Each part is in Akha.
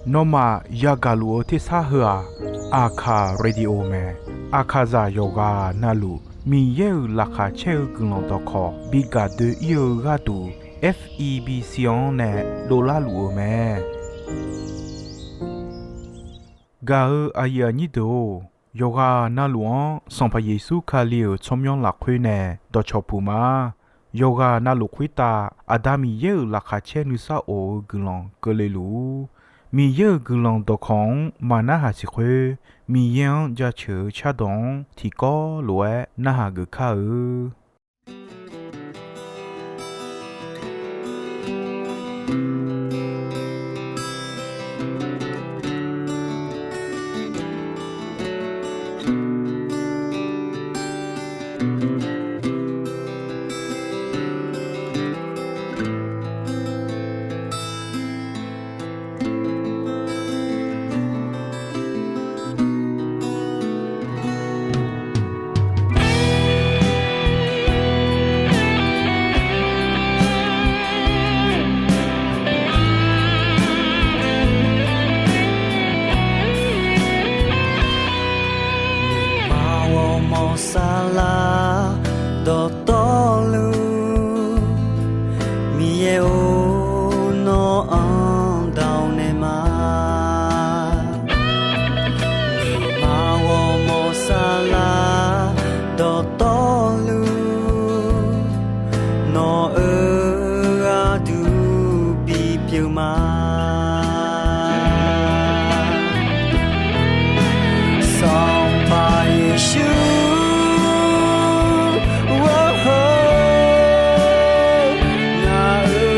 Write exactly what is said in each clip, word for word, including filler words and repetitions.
Nawmaf yagaq luf-eu tersar heu-aq, Aqkaq Radio mae. Aqkaqzaq yawqghaq navluf Miqyaer-euq laqkhaq caer-eu guiqlanq dawqkawq bi gaq doe-ir-eu gharduq, F E B C-anr nae dovlar luf-eu mae. Gaq-eu aqyuif aqnyir deuq-or, yawqghaq navluf-anr Sanqpaq Yeqsur Kali-euq tsawrmyanr lafkhoer nae dawqcawq puq ma. Yawqghaq navluf khoertav Aqda Miqyaer-euq laqkhaq caer nuisar of-eu guiqlanq keuvle luf-ur. Miqyaer-euq guiqlanq dawqkawq-anr maqnarhaq siq khoer, Miqyaer-anr jaceuq-eu cardawq-anr tiqkawv lof-aer narhaq geuf kar-eu. Nuima ghawrmawr saflar dawqtawvluf, Miqyaer-or, nawr-anr dawq naeq ma. Nuima ghawrmawr saflar dawqtawvluf, nawq-euq gharduq bipyeuf ma. Sanqpaq Yeqsur, ngaq-euq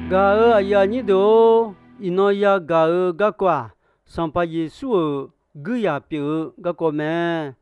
Gaq-euq aqyuif aqnyir deuq-or, iqnan yagaq-eu garkawv-aq, Sanqpaq Yeqsur-euq guirzaq pyeuf-eu garkawv mae.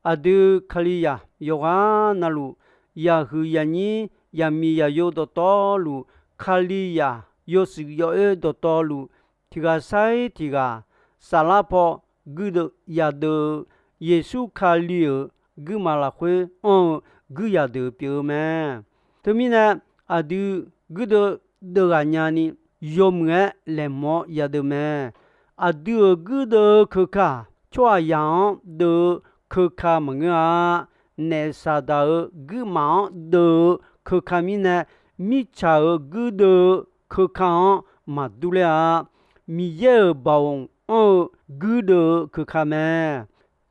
Aqdui Kalizaq yawqghaq navluf, yaqhuiq yaqnyir, yaqmiq yaqyo dawqtawvluf, Kalizaq yawshuif yawoer dawqtawvluf, tiq ghaq sar-ir tiq ghaq saflar paw guirdeuv yadeuv-eu Yeqsur Kali-euq guirmaf lafkhoer anr-eu guirzaq deuq pyeuf-eu mae. Teumirnae, aqdui guirdeuv deuvghaq nyani yawmuiq-aer laeqhmq-awr yadeuv mae. Aqdui-euq guirdeuv-eu keuka, tsawrhaqzaq-anr deuv-eu keuka maqngeur-a. Naef Saqdaq-euq guirmaf-anr deuv-eu keuka mirnae, mirtsaq-euq guirdeuv-eu keuka-anr maqdur ler-a. Miqyaer-euq baoq anr-eu guirdeuv-eu keuka mae.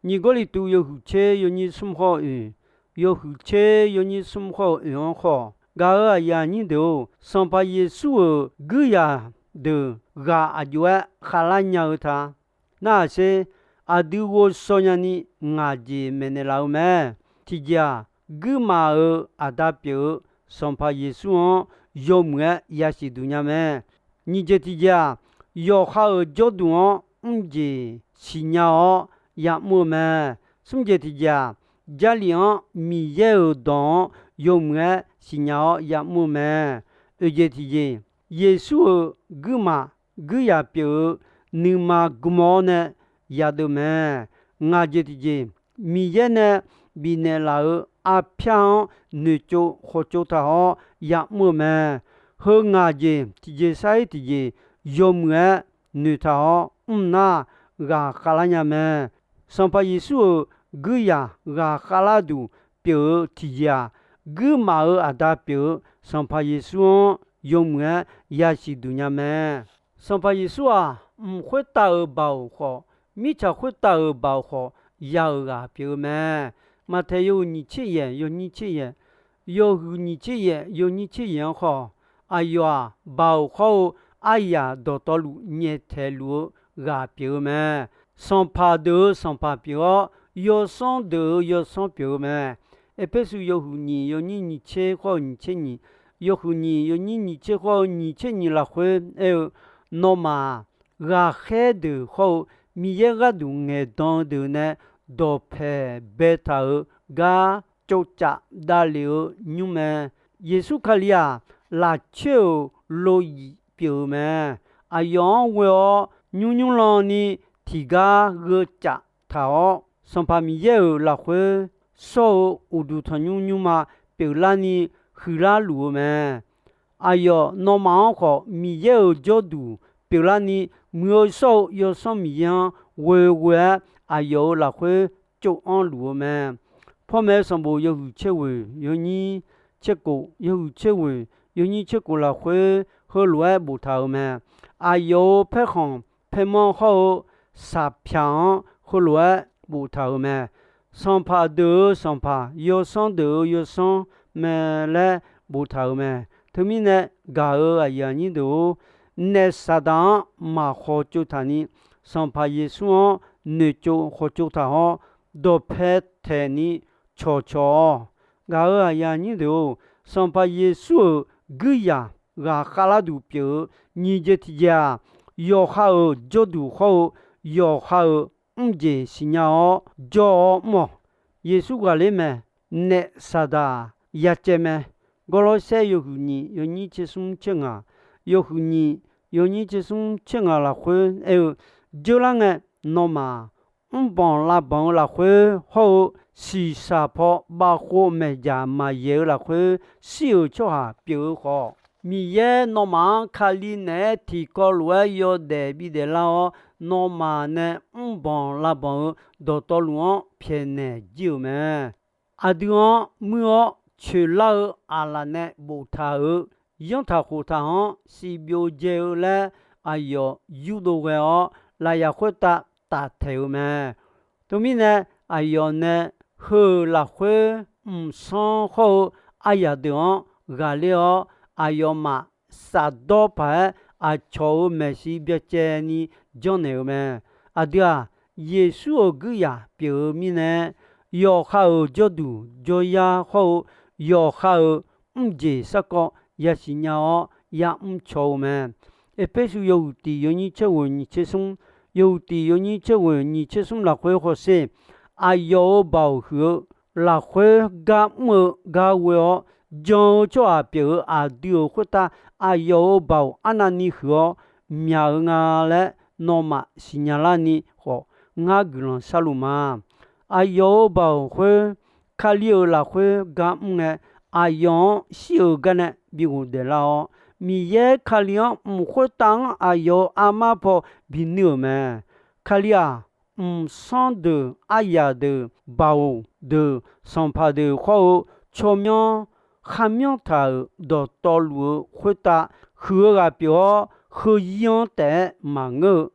Nyiq Gawrliqtu yawhuiq tser yawnyir smr khawr-eu oeq, yawhuiq tser yawnyir smr khawr-eu oeq-anr khawf, gaq-euq aqyuif aqnyir deuq-or, Sanqpaq Yeqsur-euq guirzaq deuq ghaq aq jov-aer khavlar nya-eu ta. Narhaq sher, aqdui ghovshaw nyani ngaq jeq maeqnaeq laf-eu mae. Tiqjeq-aq, guirmaf-euq Aqda pyeuf-eu Sanqpaq Yeqsur-anr yawmuiq-aer yasiq duq nya mae. Nyiq jeq tiqjeq-aq, yawqha-euq jawrduq-anr mrjeq siqnya-awr ya'mr-eu mae. Smr jeq tiqjeq-aq, Jarlif-anr Miqyaer-euq dawq-anr yawmuiq-aer siqnya-awr ya'mr-eu mae. Oeq jeq tiqjeq, Yeqsur-euq guirmaf guirzaq pyeuf-eu nuima gm-awr nae yadeuv mae. Ngaq jeq tiqjeq, Miqyaer nae bifnaeq laf-euq arpyar-anr noeqtsov khawtsov taq-awr ya'mr-eu mae. Heu ngaq jeq tiqjeq sar-ir tiqjeq yawmuiq-aer noeqtaq-awr mr nar, ghaq khavlar nya mae. Sanqpaq Yeqsur-euq guirzaq ghaq khavlar duq pyeuf-eu tiqjeq-aq, guirmaf-euq Aqda pyeuf-eu Sanqpaq Yeqsur-anr yawmuiq-aer yasiq duq nya mae. Sanqpaq Yeqsur-aq, mq khoertav-euq baoq khawf, mirtsaq khoertav-euq baoq khawf, ya-euq ghaq pyeuf-eu mae. Maqtaeq yawhuiq nyiq tser yaef yawnyir tser yaef, yawhuiq nyiq tser yaef yawnyir tser yaef-anr khawf, aqyawf-aq, baoq hawr-eu aryaq dawqtawvluf nyaeftaeq luf-eu ghaq pyeuf-eu mae. Sanqpaq deuq-euq Sanqpaq pyeuf-awr, yawsanr deuq-euq yawsanr pyeuf-eu mae. Erpersu yawhuiq nyiq yawnyir nyiq tser khawr-eu nyiq tser nyiq, yawhuiq nyiq yawnyir nyiq tser khawr-eu nyiq tser nyiq lafkhoer aer-eu, nawmaf-aq, ghaqkhaer deuq hawr-eu Miqyaer gharduq ngaeqdan-eu deuq nae dawqpaeq baetaq-euq gar tsovcaf davlef-eu nymr mae. Yeqsur Kali-aq, lafcoer-euq loyif pyeuf-eu mae. Aqyawf-anr ghoe-awr nymr nymr lan ni tiqgar gheu caf taq-awr, Sanqpaq Miqyaer-euq lafkhoer shawr-eu uqduq tanqnymr nymrma pyeuflarni huiqlar luf-eu mae. Aqyawf nawmaf-anr khawf Miqyaer-euq jawrduq pyeuflarni, Muiq-eu shawr-eu Yawsanr Miqyaer-anr ghoe ghoe-aer aqyawf-euq lafkhoer tsov-anr luf-eu mae. Pawmaeq-eu sanqbof yawhuiq tser ghoeq yawnyir tser kof, yawhuiq tser ghoeq yawnyir tser kof lafkhoer heulof-aer boftaq-euq mae. Aqyawf-euq paerkhanq paermanr hawr-eu saqpyaq-anr heulof-aer boftaq-euq mae. Sanqpaq deuq-euq Sanqpaq, Yawsanr deuq-euq Yawsanr mae laer boftaq-euq mae. Teumirnae gaq-euq aqyuif aqnyir deuq-or, naef Saqdaq-anr maqkhawf tsovtaq ni, Sanqpaq Yeqsur-anr noeqtsov khawf tsovtaq-awr, dawqpae taeq ni cawqcawq-awq. Gaq-euq aqyuif aqnyir deuq-or, Sanqpaq Yeqsur-euq guirzaq ghaqkhav larduq pyeuf-eu nyiq jeq tiqjeq-aq, yawqha-euq jawrduq hawr-eu yawqha-euq mrjeq siqnya-awr jawr-awr mr-awq. Yeqsur ghaqler mae. Naef Saqdaq yacaev mae. Gawrlawrsaer yawhuiq nyiq yawnyir tser smr tser ngaq, yawhuiq nyiq yawnyir tser smr tser ngaq lafkhoer aer-eu, Dzeurlar ngae, nawmaf mrbanq lavbanq-eu lafkhoer hawr-eu shiqshaq paw bavkhov maeqjaq maqyaeq-eu lafkhoer shir-euq tsawrhaq pyeuf-eu khawf, Miqyaer nawmaf-anr Kali naeq-aer tiqkawv lof-aer yawdaef bidaef lar-awr, nawmaf nae mrbanq lavbanq-eu dawqtawvluf-anr pyaeqnaeq jir-euq mae. Aqdui-anr muir-awr coeqlar-eu aqlaf nae boftaq-euq yanrtaq khoftaq-anr siqbyov dzae-eu laer aqyawf yurdov ghae-awr, lafyaq khoertav taftaeq-euq mae. Teumirnae, aqyawf nae heu-euq lafkhoer mqsanr hawr-eu aryaq deuq-anr ghaqler-awr, aqyawfmaf safdawr paq-aer aqcawq-euq maeqshi byacaevni janrnaeq-euq mae. Aqdui-aq, Yeqsur-euq guirzaq pyeuf-eu mirnae, yawqha-euq jawrduq jawryar hawr-eu yawqha-euq mrjeq sarkawv yasiq nya-awr, yamr cawq-eu mae. Erpersu yawhuiq tiq yawnyir tser ghoeq nyiq tser smr, yawhuiq tiq yawnyir tser ghoeq nyiq tser smr lafkhoer hawsher, aqyawf-euq baoq huiq-eu lafkhoer gar mr-eu gar ghoe-awr, jan-eu tsawrhaq pyeuf-eu aqdui-euq khoertav aqyawf-euq baoq arnavni huiq-awr myaq-eu nga laer nawmaf siqnya larni khawf, ngar guiqlanq sharluf ma. Aqyawf-euq baoq khoer, Kali-euq lafkhoer gar mr ngae, aqyawf-anr shir-euq gar nae bi ghofdaef lar-awr, Miqyaer Kali-anr mq khoertav-anr aqyawf-euq armar paw binuir-euq mae. Kali-aq, mqsanr deuq, aryaq deuq, baoq deuq, sanqpaq deuq khawr-eu tsawrmyanr kharmyanr taq-euq dawqtawvluf-eu khoertav huiq-eu ghaq pyeuf-awr, heuzir-anr taef-aer maqngeur-eu,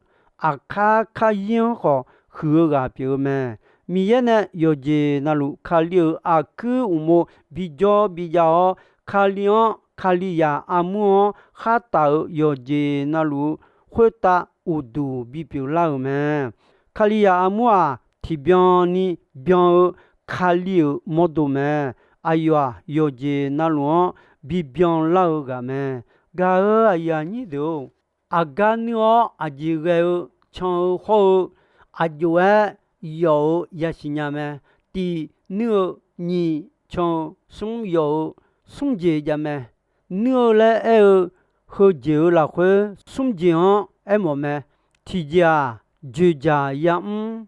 aqkar karzir-anr khawf huiq-eu ghaq pyeuf-eu mae. Miqyaer nae yawqjeq navluf Kali-euq aqkuir uqmov bijawr bijav-awr, Kali-anr, Kalizaq armur-anr khartaf-euq yawqjeq navluf-eu khoertav uqduq bipyeuf lar-euq mae. Kalizaq armur-aq, tiqbyan ni byan-eu Kali-euq mawrdo mae. Aqyawf-aq, yawqjeq navluf-anr bibyan lar-eu ghaq mae. Gaq-euq aqyuif aqnyir deuq-or, aqgar nuir-awr aqjeq ghae-eu can-eu hawr-eu, aq jov-aer yawf-eu yasiq nya mae. Tiq nuir-eu, nyiq can-eu, smr yawf-eu smr jeq jav mae. Nuir-eu laer aer-eu, heujeq-euq lafkhoer smr jeq-anr aermawf mae. Tiqjeq-aq, dzoeqdzaq yamr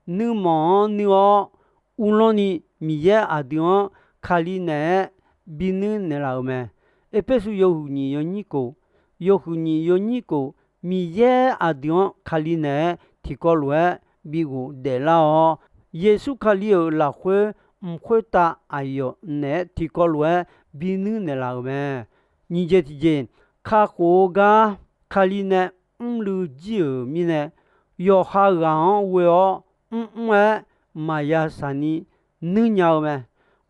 nuirmanq-anr nuir-awr, uvlanr ni Miqyaer aqdui-anr Kali naeq-aer binuir naeqlaf-euq mae. Erpersu yawhuiq nyiq yawnyir kof, yawhuiq nyiq yawnyir kof, Miqyaer aqdui-anr Kali naeq-aer tiqkawv lof-aer bi ghofdaef lar-awr, Yeqsur Kali-euq lafkhoer mq khoertav aqyawf naeq-aer tiqkawv lof-aer binuir naeqlaf-euq mae. Nyiq jeq tiqjeq, kakhof-eu gar Kali nae mrluiv jir-euq mirnae, yawqha ghaq-anr ghoe-awr mrmr-aer maqya saqni nuir nya-eu mae.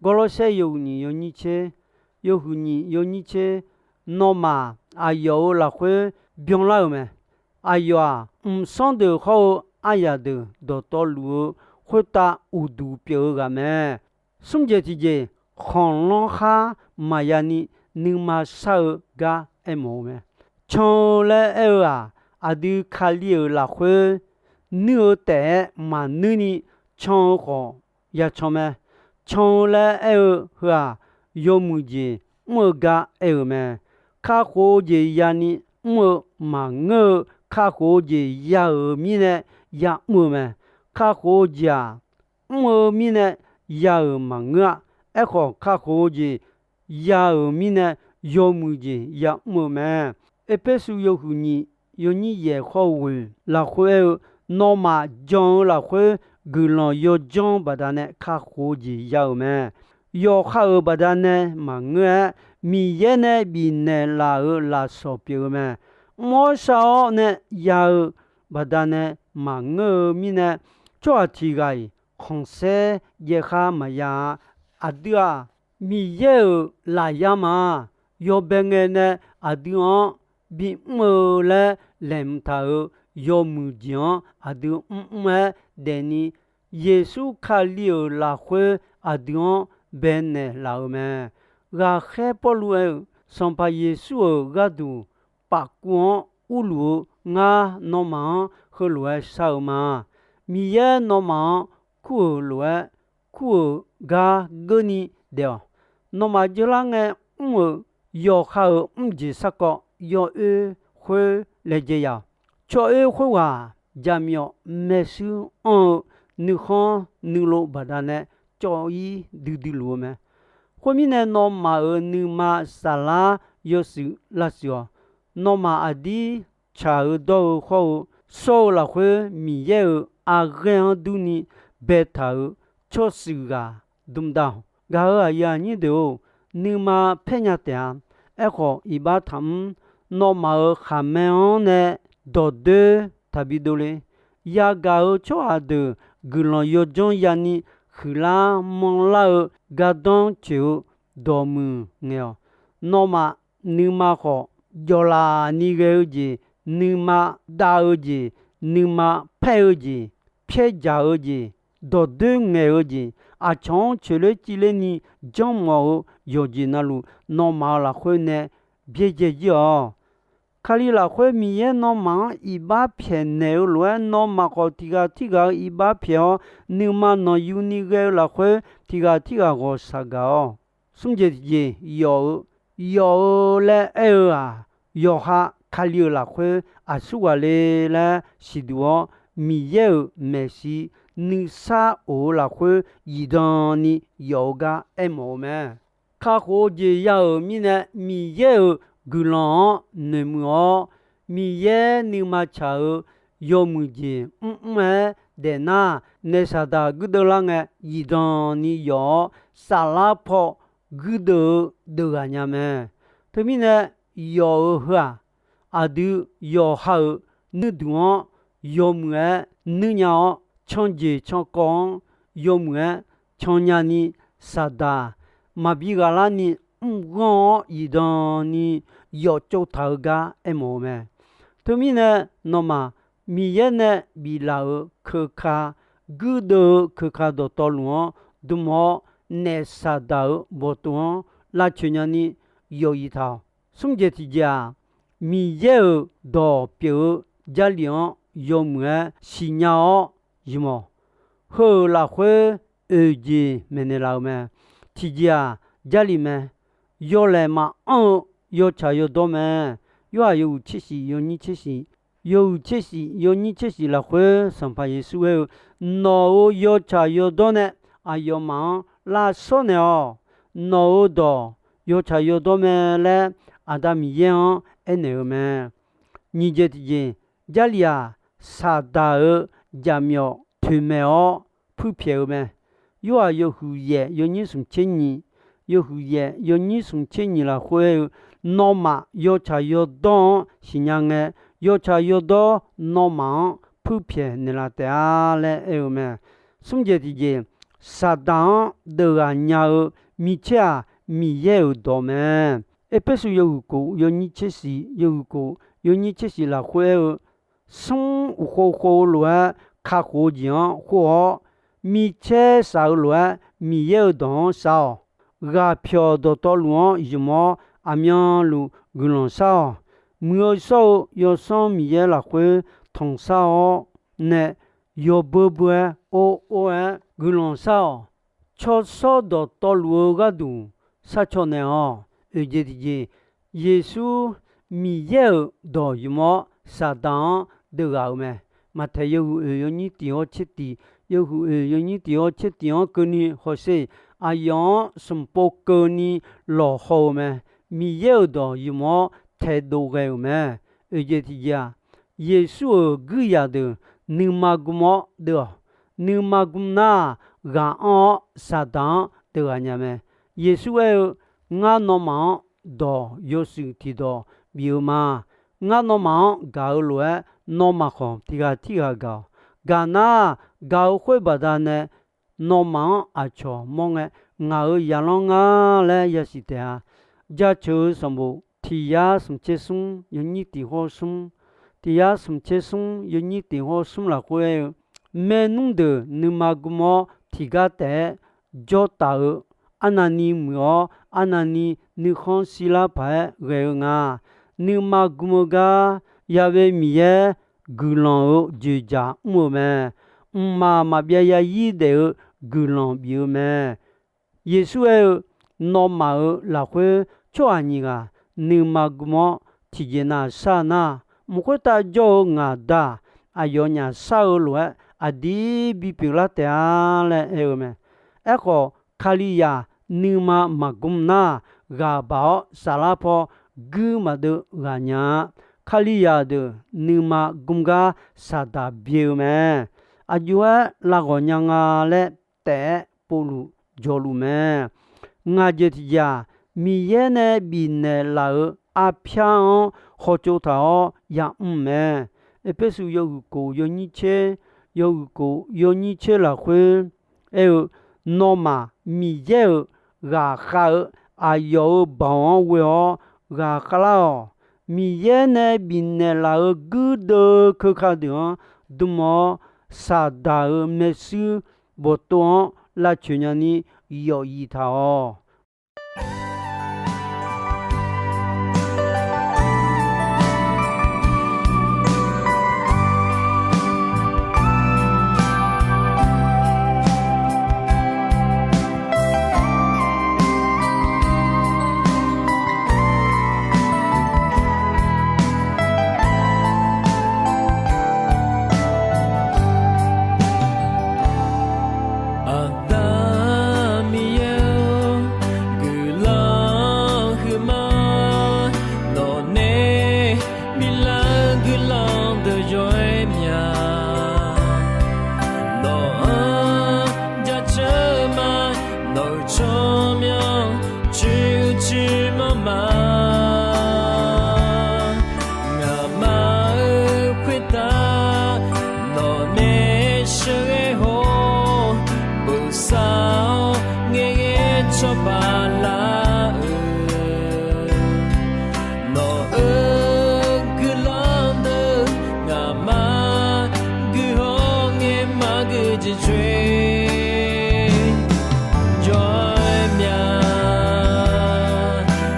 Gawrlawrsaer yawhuiq nyiq yawnyir tser, yawhuiq nyiq yawnyir tser, nawmaf aqyawf-euq lafkhoer byanlar-euq mae. Aqyawf-aq, mqsanr deuq hawr-eu aryaq deuq dawqtawvluf-eu khoertav uqduq pyeuf-eu ghaq mae. Smr jeq tiqjeq, khanqlanr khar maqya ni nuima shar-eu gar aermawf-eu mae. Can-eu laer aer-eu-aq, aqdui Kali-euq lafkhoer nuir-eu taef-aer maqnuir ni can-eu khawf ya can mae. Can-eu laer aer-eu heu-aq, yawmuiq jeq mr-eu gar aer-euq mae. Kakhof-eu jeq yani mr-eu maqngeur-eu, kakhof-eu jeq ya-euq mirnae ya mr-eu mae. Kakhof-eu jeq-aq, mr-eu mirnae ya-euq maqngeur-a. Aerkhawf, kakhof-eu jeq ya-euq mirnae yawmuiq jeq ya mr-eu mae. Erpersu yawhuiq nyiq yawnyir yaeq khawr-eu ghoeq lafkhoer aer-eu, nawmaf jan-eu lafkhoer guiqlanq yawjanr baqdanae kakhof-eu jeq ya-euq mae. Yawqha-euq baqdanae maqngeur-aer, Miqyaer nae bifnaeq laf-euq lafsawq pyeuf-eu mae. Mr-awr shar-awr nae ya-eu baqdanae maqngeur-eu mirnae, tsawrhaq tiq ghaq-iq khanqsaer jaev khar maqya-a. Aqdui-aq, Miqyaer-euq lafyar ma. Yawbae ngae nae aqdui-anr bimr-eu laer laeqhmq taq-euq yawmuiq jeq-anr aqdui mrmr-aer daefni, Yeqsur Kali-euq lafkhoer aqdui-anr baenaeq laf-euq mae. Ghaqkhaer Pawrluv aer-eu, Sanqpaq Yeqsur-euq gharduq pafkuv-anr urluf-eu ngar nawmaf-anr heulof-aer shar-eu ma. Miqyaer nawmaf-anr kur-euq lof-aer kur-euq gar geurni daef-awq. Nawmaf jeurlar ngae mr-euq yawqha-euq mrjeq sarkawv yawoer khoer laejae ya-awq. Tsawroer khoerghaq jaqmyawf maershuir anr-eu nuikhanr nuilov baqdanae cawv-ir duidui luf-eu mae. Khoermirnae, nawmaf-euq nuima saflar yawshuif lavshuif-awq. Nawmaf aqdir tsaq-eu dawr-eu hawr-eu shawr-eu lafkhoer, Miqyaer-euq aqghaer-anr durni baetaq-euq tsawrshuif ghaq dmda-awq. Gaq-euq aqyuif aqnyir deuq-or, nuima paer nya taef-a. Aerkhawf, iqbax taqmr. Nawmaf-euq khaqmae-anr nae dawqdoer taqbi dovle. Yagaq-euq tsawrhaq deuq guiqlanq yawdzanr yani huiqlar manrlar-eu gardanr tsoeq-eu dawqmuiq ngaeq-awq. Nawmaf nuima khawf, jawqlaf ni ghae-eu jeq, nuima dav-eu jeq, nuima paer-eu jeq, pyaerdzaq-eu jeq, dawqdoer ngaeq-eu jeq, aqcawq-anr coeqler civler ni janrmawf-eu yawqjeq navluf, nawmaf-euq lafkhoer nae byaerdzae jir-awq. Kali lafkhoer Miqyaer nawmaf-anr iqbax pyaeqnaeq-eu lof-aer, nawmaf khawf tiqghaq tirghaq-eu iqbax pyaeq-awr, nuima nanqyuni ghae-eu lafkhoer tiqghaq tirghaq ghawqshaq gaq-awq. Smr jeq tiqjeq, yawf-eu, yawf-eu laer aer-eu-aq, yawqha Kali-euq lafkhoer aqsurghaq le laer siqduq-awr, Miqyaer-euq maeqshi nuisar of-eu lafkhoer zifdan ni yawf-eu gar aermawf-eu mae. Kakhof-eu jeq ya-euq mirnae, Miqyaer-euq guiqlanq-anr noeqmuiq-awr, Miqyaer nuima tsaq-eu yawmuiq jeq mrmr-aer daefnar, naef Saqdaq guirdeuv lar ngae, zifdan ni yawf-awr, saflar paw guirdeuv-eu deuq ghaq nya mae. Teumirnae, yawf-eu heu-aq, aqdui yawqha-euq nuirduq-anr yawmuiq-aer nuirnya-awr, canjeq cankawv-anr yawmuiq-aer cannya ni, Saqdaq maqbi ghaqlar ni mrghanr-awr zifdan ni yawf tsovtaq-eu gar aermawf-eu mae. Teumirnae, nawmaf Miqyaer nae biflaf-euq keuka, guirdeuv-eu keuka dawqtawvluf-anr dm-awr, naef Saqdaq-euq bawqtov-anr lavcoeq nya ni yawf zif taq-awq. Smr jeq tiqjeq-aq, Miqyaer-euq dawq pyeuf-eu Jarlif-anr yawmuiq-aer siqnya-awr zmq-awq. Heu-euq lafkhoer oeq jeq maeqnaeq laf-euq mae. Tiqjeq-aq, Jarlif mae. Yawlaeq maqanr-eu yawtsaq yawdawr mae. Yorhaq yawhuiq tser shif yawnyir tser shif, yawhuiq tser shif yawnyir tser shif lafkhoer Sanqpaq Yeqsur aer-eu, Nawq-euq yawtsaq yawdawr nae aqyawfmaf-anr lavshawr naeq-awq. Nawq-euq dawq yawtsaq yawdawr mae laer Aqda Miqyaer-anr aernaeq-eu mae. Nyiq jeq tiqjeq, Jarlif-aq, Saqdaq-euq jaqmyawf toeqmaeq-awr puirpyaeq-eu mae. Yorhaq yawhuiq yaef yawnyir smq tser nyiq, yawhuiq yaef yawnyir smq tser nyiq lafkhoer aer-eu, Nawmaf yawtsaq yawdawr-anr siqnya ngae, yawtsaq yawdawr nawmaf-anr puirpyaeq naeqlaf taef-a laer aer-eu mae. Smr jeq tiqjeq, Saqdaq-anr deuv ghaq nya-eu micaer-aq, Miqyaer-euq dawq mae. Erpersu yawhuiq kof yawnyir tser shif, yawhuiq kof yawnyir tser shif lafkhoer aer-eu, smr uqkhov khov-eu lof-aer kakhof-eu jeq-anr khov-awr, micaer saf-eu lof-aer Miqyaer-euq dawq-anr sar-awq. Ghaqpyawq dawqtawvluf-anr zmq-awr, aqmyanluf guiqlanq shar-awq. Muiq-eu shawr-eu Yawsanr Miqyaer lafkhoer tanqsar-awr nae, yawbeu beu-aer or or-aer guiqlanq shar-awq. Tsawrshawr dawqtawvluf-eu gharduq sharcaw naeq-awq. Oeq jeq tiqjeq, Yeqsur Miqyaer-euq dawq ymq-awr, Saqdaq-anr deuv ghaq-euq mae. Maqtaeq yawhuiq oeq yawnyir tiq hawr tser tiq, yawhuiq oeq yawnyir tiq hawr tser tiq-anr keuvni hawsher, aqyawf-anr smq pov keuvni lawqhaw-eu mae. Miqyaer-euq dawq ymq-awr taedov ghae-euq mae. Oeq jeq tiqjeq-aq, Yeqsur-euq guirzaq deuq nuima gm-awr deuv-awq. Nuima gm nar-aq, ghaq anr-awr Saqdaq-anr deuv ghaq nya mae. Yeqsur aer-eu, Ngar nawmaf-anr dawq yawshuif tiqdawq bif-eu ma. Ngar nawmaf-anr gaq-eu lof-aer, nawmaf khawf tiq ghaq tirghaq gaq-awq. Gaq nar, gaq-eu khoer baqdanae nawmaf-anr aqcawq mawr ngae, ngaq-euq zaqlanr ngar laer yasiq taef-a. Jaceuq-eu sanqbof tiq yar smq tser smr yawnyir tiq hawr smr, tiq yar smq tser smr yawnyir tiq hawr smr lafkhoer aer-eu, maernmr deuq nuima gm-awr tiqgar taef-aer jawr taf-eu, arnavni muiq-awr arnavni nuikhanr shirlar paq-aer ghae-eu nga. Nuima gm-eu gar Ya'we Miqyaer guiqlanq-euq dzoeqdzaq mr-eu mae. Mqmaq maqbyav yazir daef-eu guiqlanq bif-eu mae. Yeqsur aer-eu, Nawmaf-euq lafkhoer tsawrhaq nyiq ghaq nuima gm-awr tiqjeq nav shar nar, mq khoertav jawr-eu ngaq Da-aq, aqyawfnyaf shar-eu lof-aer aqdir bipyeuf lar taef-a laer aer-eu mae. Aerkhawf, Kalizaq nuima maqgm nar, ghaq baq-awr saflar paw guir maqdeuv ghaq nya-a. Kalizaq deuq nuima gm gar Saqdaq byae-eu mae. Aqjox-aer lav ghawq nya nga laer taef-aer povluf jawqluf mae. Ngaq jeq tiqjeq-aq, Miqyaer nae bifnaeq laf-euq arpyar-anr hawtsov taq-awr yamr mae. Erpersu yawhuiq kof yawnyir tser, yawhuiq kof yawnyir tser lafkhoer aer-eu, Nawmaf Miqyaer-euq ghaqkhav-eu aqyawf-euq baoq-anr ghoe-awr ghaqkhav lar-awq. Miqyaer nae bifnaeq laf-euq guirdeuv keuka deuq-anr dm-awr, Saqdaq-euq maershuir bawqtov-anr lavcoeq nyani yawf zif taq-awq.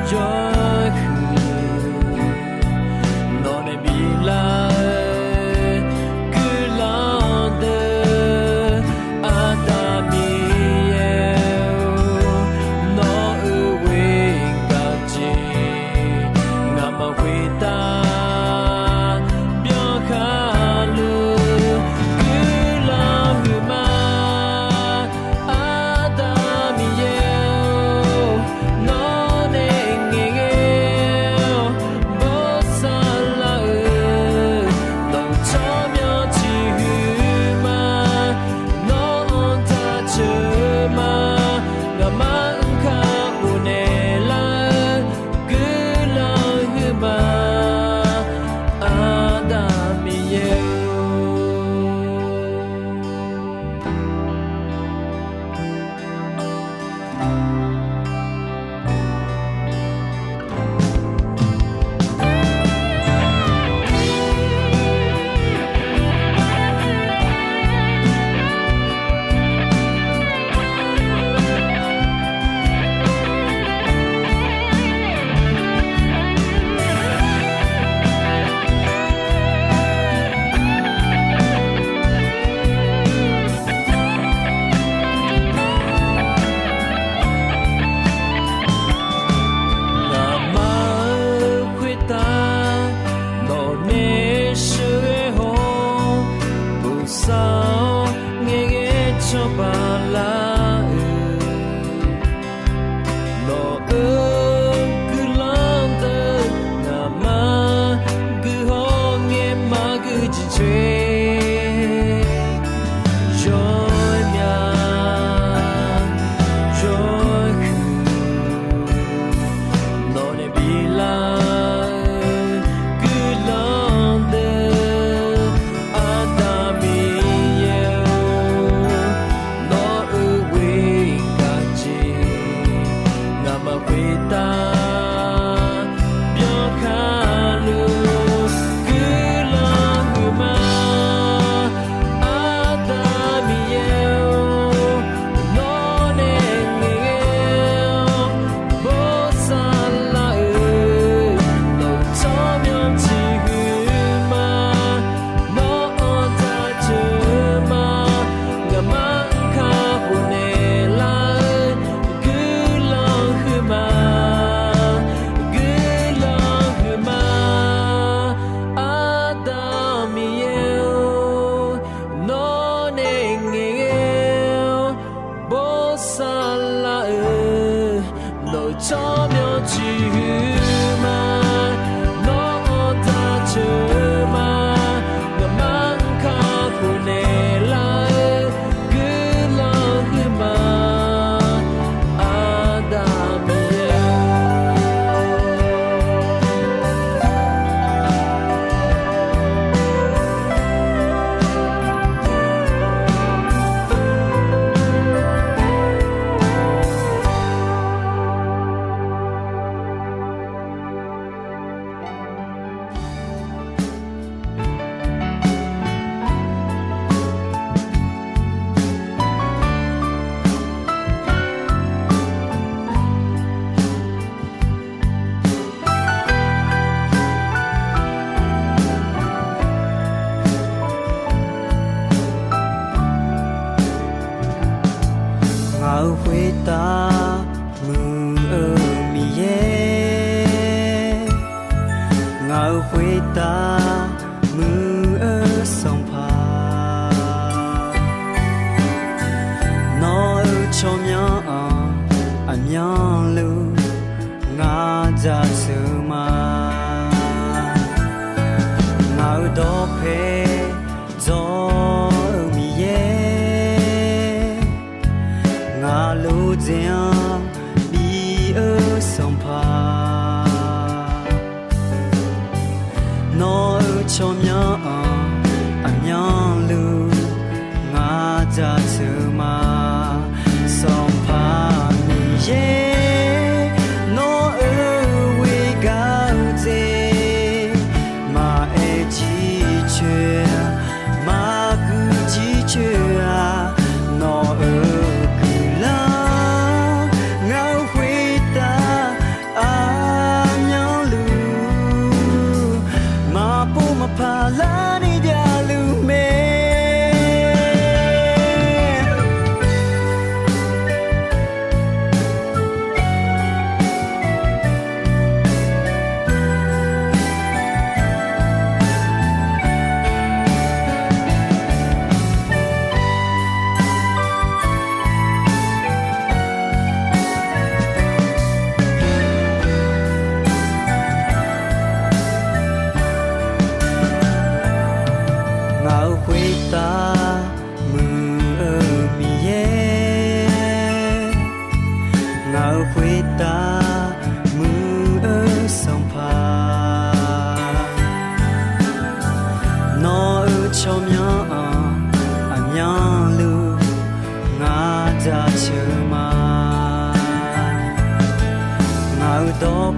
Jawrhuiq, nawq nae biflar-eu guiqlanq deuq, Aqda Miqyaer-or, nawq-euq ghoer gaq jeq, ngaqmaf khoertav byankhar luf guiqlanq huiqma. Aqda Miqyaer-or, nawr nae ngaeqghae-awr bosav lar-euq, nawq-euq tsawrmyanr tiq huiqma. Nawr anr taq ceuq ma, ngaqmaf-anr kakhof naeqlar-eu guiqlanq huiqma. Aqda Miqyaer-or. Ngaqmaf-euq khoertav nawq nae sheuqghae haw-awr, bosav-awr ngaeqghae cawba lar-euq, nawq-euq guiqlanq deuq ngaqmaf guiqhaw ngaeq maqgui jeq coer. Yawmya yawhuiq, nawq nae biflar-eu guiqlanq deuq, Aqda Miqyaer-or, nawq-euq ghoer gaq jeq, ngaqmaf khoertav byankhar luf guiqlanq huiqma. Aqda Miqyaer-or, nawr nae ngaeqghae-awr bosav lar-euq, nawq-euq tsawrmyanr tiq huiqma. Nawr anr taq ceuq ma, ngaqmaf-anr kakhof naeqlar-eu guiqlanq huiqma. Guiqlanq huiqma. Aqda Miqyaer-or, nawr nae ngaeqghae-awr bosav lar-euq, nawq-euq tsawrmyanr tiq huiqma. Nawr anr taq ceuq ma, ngaqmaf-anr kakhof naeqlar-eu guiqlanq huiqma. Aqda Miqyaer-or. Ngaq-euq khoertav muiq-eu Miqyaer, ngaq-euq khoertav muiq-eu Sanqpaq, nawq-euq tsawrmyanr-anr aqmyanluf ngaq jaceuq ma. Ngaq-euq dawqpae dzawr-eu Miqyaer, ngaq lodzae-anr bi-eu Sanqpaq, nawq-euq tsawrmyanr-anr aqmyanluf ngaq jaceuq ma. Sanqpaq Miqyaer, nawq-euq ghoer gaq-eu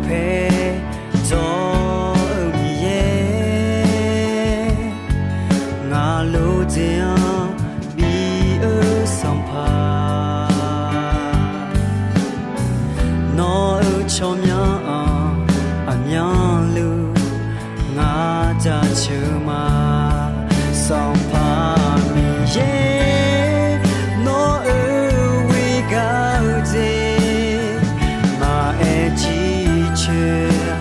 Aerdawq-eu Miqyaer, ngaq lof dzaeq-anr bi-eu Sanqpaq, nawq-euq tsawrmyanr-anr aqmyanluf ngar jaceuq ma. Sanqpaq Miqyaer, nawq-euq ghoer gar-eu jeq maqaer jircoer,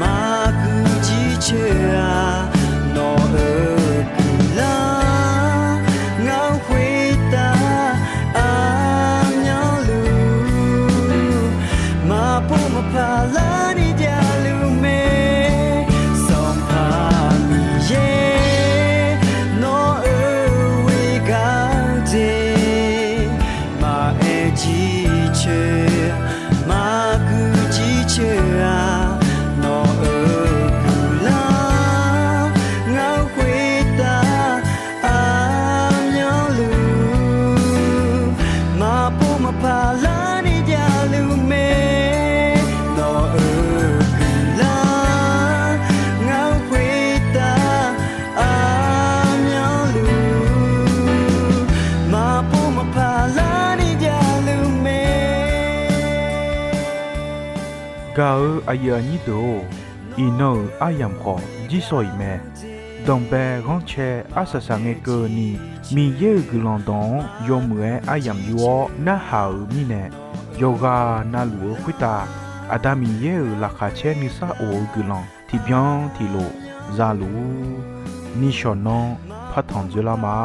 maqguv jircoer-a. Nawq-euq guiqlanq ngar khoertav aqmyanluf maqpov maqpaq larni javluf mae. Sanqpaq Miqyaer, nawq-euq ghoer gar-eu jeq maqaer jircoer, maqguv jircoer-a. Nawq-euq guiqlanq ngar khoertav aqmyanluf maqpov maqpaq larni javluf mae. Nawq-euq guiqlanq ngar khoertav aqmyanluf maqpov maqpaq larni javluf mae. Gaq-eu aqyuif aqnyir deuq-or, iqnan-euq aryamq khawf jirsawq iq mae. Danqbae ghanrcae arsaq saqngae keuvni, Miqyaer-euq guiqlanq dawq-anr yawmuiq-aer aryamq yur-awr narhaq-euq mirnae, yawqghaq navluf-eu khoertav Aqda Miqyaer-euq laqkhaq caer nuisar of-eu guiqlanq tiqbyan tiqlof zaluf-ur. Nishawq nanr partanq dzoerlar ma.